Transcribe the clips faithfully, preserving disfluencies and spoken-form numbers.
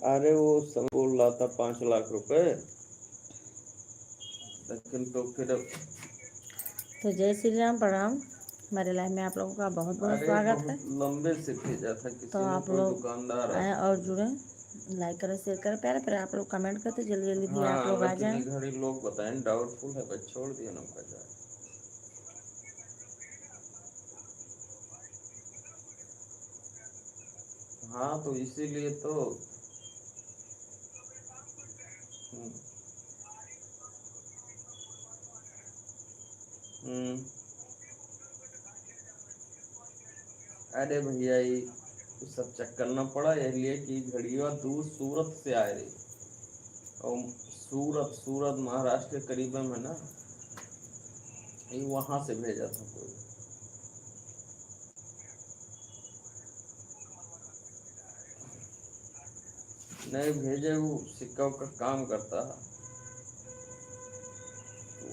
अरे, वो सब बोल रहा था पाँच लाख रुपए, लेकिन तो फिर अब तो जय श्री राम, प्रणाम। हमारे live में आप लोगों का बहुत बहुत अरे, स्वागत बहुत है। लंबे से भेजा था किसी तो ने, आप कोई लोग दुकानदार आए है। और जुड़े, like करें, share करें, प्यारे प्यारे आप लोग comment करते, जल्दी जल्दी भी आप हाँ, लोग आ लेकिन जाएं। ये घड़ी लोग बताएं, doubtful है, बस छोड़ दिया ना, उनका जाए। हाँ, तो इसीलिए तो। हम्म। हम्म। अरे भैया, ये सब चक्कर न पड़ा, इसलिए कि घड़िया दूर सूरत से आए रही। और सूरत, सूरत महाराष्ट्र के करीब में है ना, ये वहाँ से भेजा था कोई। नहीं भेजे, वो सिक्का का काम करता है,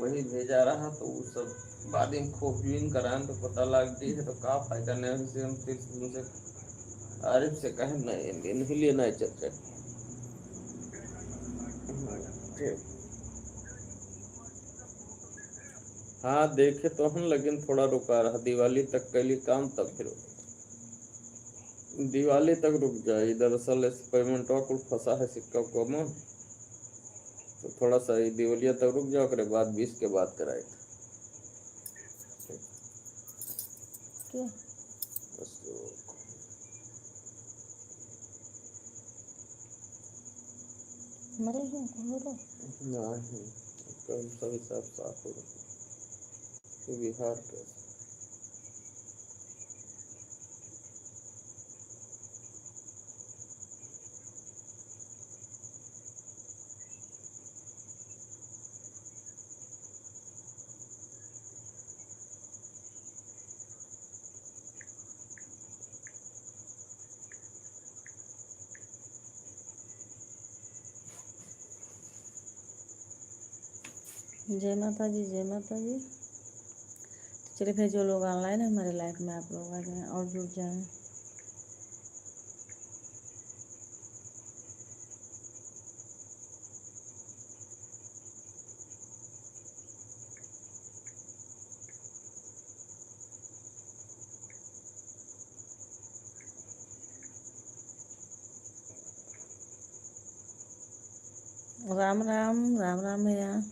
वही भेजा रहा, तो वो सब बाद में खोजबीन कराएं तो पता लग गई है, तो का फायदा नहीं, उनसे हम फिर उनसे आरिफ से कहे नहीं, नहीं लेना है चर्चा। ठीक। हाँ, देखे तो हम, लेकिन थोड़ा रुका रहा, दिवाली तक कैली काम, तब फिर दिवाली तक रुक जाए। दरअसल इस पेमेंटवा कुल फंसा है सिक्का उक्का में, तो थोड़ा सा ये दिवालिया तक रुक जाओ, ओकरे बाद बीस के बाद कराए। के? बस तो मरे हैं, कौन बोला? नहीं, कौन सा हिसाब साफ हो रहा है। ये बिहार के। जय माता जी, जय माता जी। तो चलिए फिर, जो लोग online हैं हमारे live में, आप लोग आ जाएं और जुड़ जाएं। राम राम, राम राम भैया।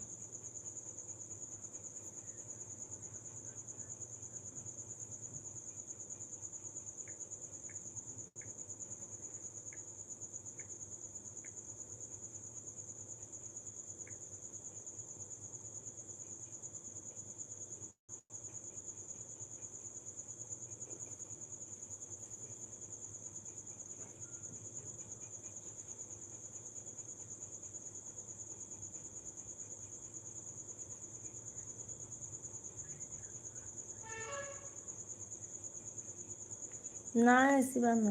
ना, ऐसी बात ना।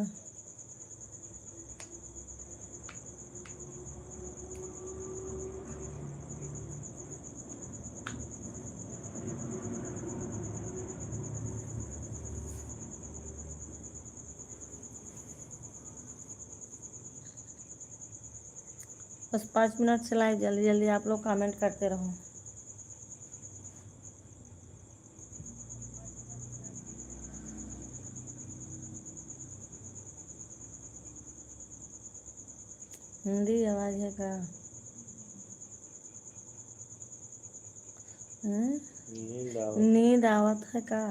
बस पाँच मिनट से live, जल्दी जल्दी आप लोग comment करते रहो। हिंदी आवाज है का? हम्म? नींद आवत। नींद आवत है का?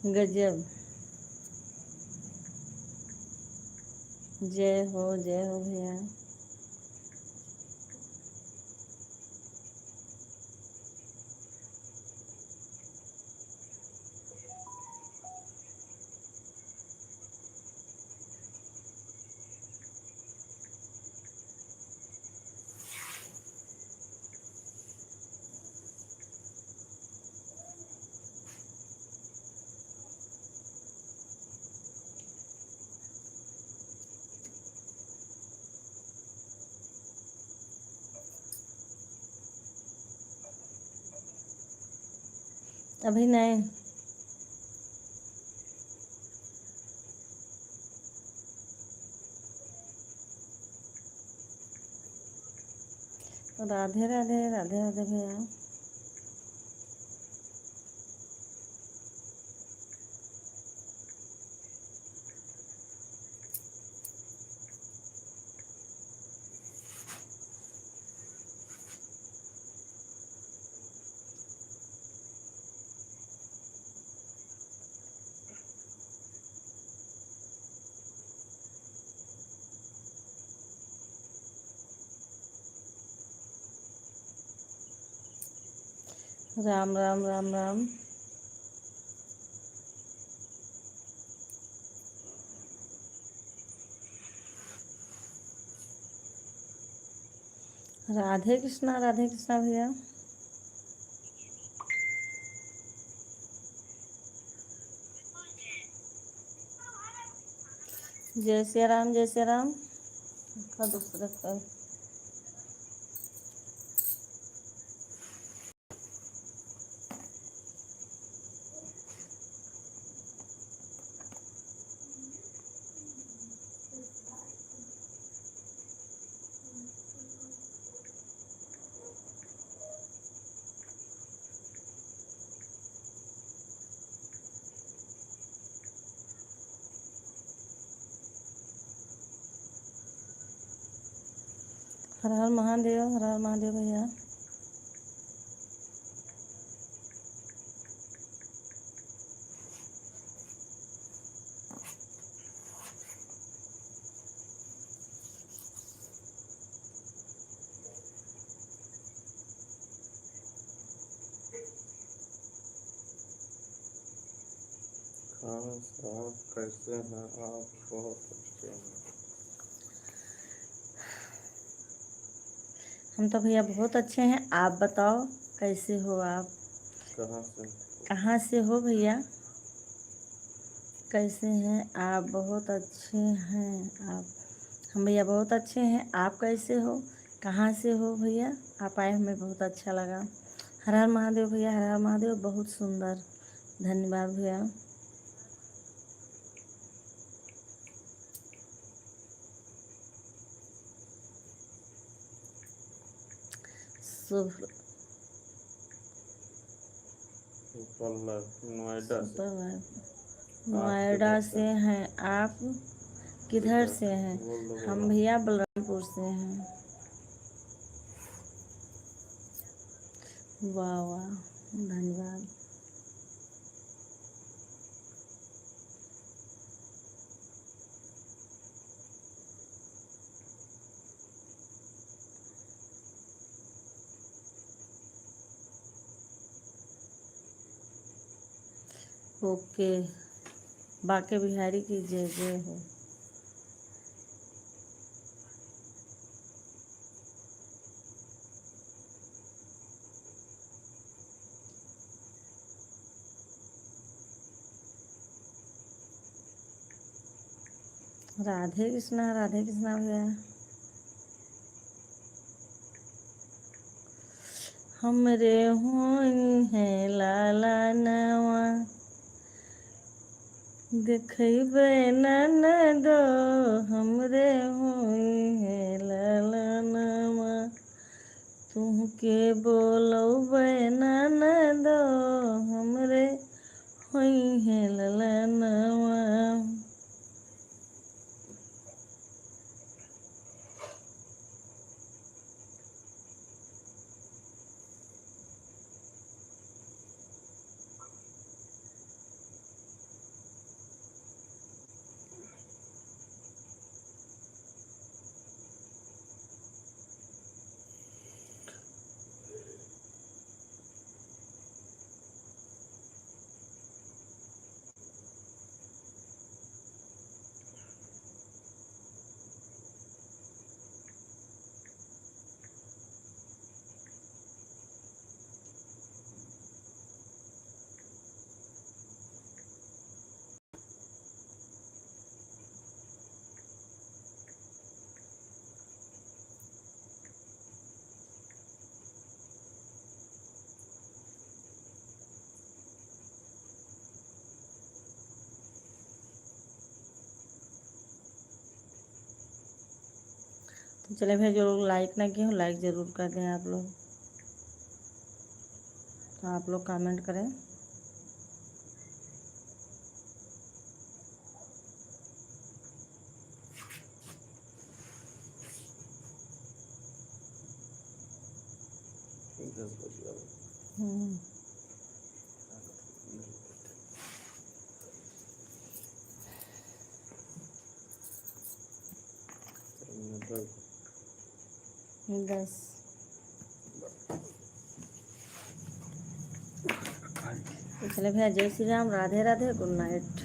गजब। जय हो, जय हो भैया। अभी नहीं। राधे राधे, राधे राधे भैया। राम राम, राम राम। राधे कृष्णा, राधे कृष्णा भैया। जय सिया राम, जय सिया राम। का दूसरा का? हर हर महादेव, हर हर महादेव भैया। खान साहब, कैसे हैं आप? बहुत अच्छे हैं। हम तो भैया बहुत अच्छे हैं, आप बताओ कैसे हो आप? कहाँ से? कहाँ से हो भैया? कैसे हैं आप? बहुत अच्छे हैं आप। हम भैया बहुत अच्छे हैं, आप कैसे हो? कहाँ से हो भैया? आप आए, हमें बहुत अच्छा लगा। हर हर महादेव भैया, हर हर महादेव। बहुत सुंदर, धन्यवाद भैया। शुभ ऊपर ला-, नोएडा से। ऊपर ला-, आप नोएडा किधर से से? हैं आप? किधर किधर से से? हैं? बोल दो हम भैया। भैया बलरामपुर से हैं। वाह, वाह, धन्यवाद। OK, बांके बिहारी की जय जय हो। राधे कृष्णा, राधे कृष्णा भैया। हमरे होई है लाला नवा, देखइबे ननदो, हमरे होई है लाला नवा। तुहके बोलउबे ननदो, हमरे होई है ललनवा। चले भैया, जो लोग लाइक ना किए हो, लाइक जरूर कर दें आप लोग। तो आप लोग कमेंट करें। दस बज गया। हम्म। दस। तो चले भैया, जय श्री राम, राधे राधे, गुड नाइट।